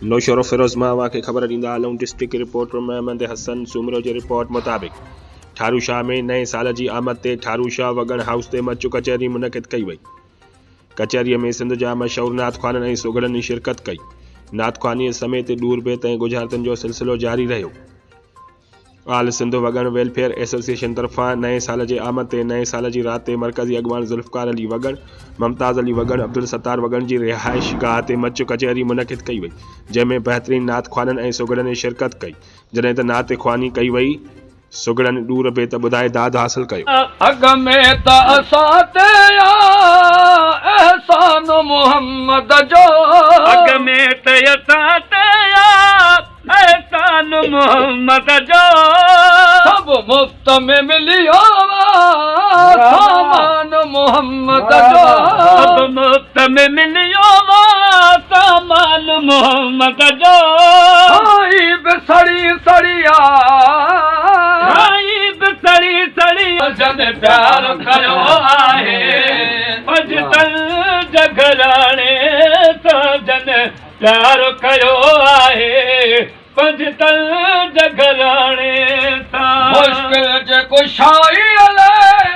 نوشهروفيروز مان اوهان کي خبر ڏيندا هلون ڊسٽرڪٽ رپورٽر محمد حسن سومرو جي رپورٽ مطابق ٺاروشاهه ۾ نئين سال جي آمد تي ٺاروشاهه وڳڻ هائوس تي مچ ڪچهري منعقد ڪئي وئي. ڪچهريء ۾ سنڌ جا مشهور نعت خوانن ۽ سگهڙن شرڪت ڪئي. نعت خوانيء سميت ڏور بيت ۽ ڳجهارتن جو سلسلو جاري رهيو. آل سنڌ وڳڻ ويلفيئر ايسوسيئيشن طرفان نئين سال جي آمد تي نئين سال جي رات تي مرڪزي اڳواڻ ذوالفقار علي وڳڻ، ممتاز علي وڳڻ، عبدالستار وڳڻ جي رهائش گاهه تي مچ ڪچهري منعقد ڪئي وئي، جنهن ۾ بهترين نعت خوانن ۽ سگهڙن شرڪت ڪئي، جڏهن ته نعت خواني ڪئي وئي، سگهڙن ڏور بيت ٻڌائي داد حاصل ڪيو. اڳ ۾ ته اسان تي آ احسان محمد جو. اڳ ۾ ته اسان تي آ احسان محمد جو. سڀ مفت ۾ مليو آ سامان محمد جو. سڀ مفت ۾ مليو آ سامان محمد جو. کائي به سڙي سڙي آ. کائي به سڙي سڙي آ. جن پيار ڪيو آهي. پنجتن جي گهراڻي سان جن پيار ڪيو آهي پنجتن جي گهراڻي سان. مشڪل جي ڪشائي الي.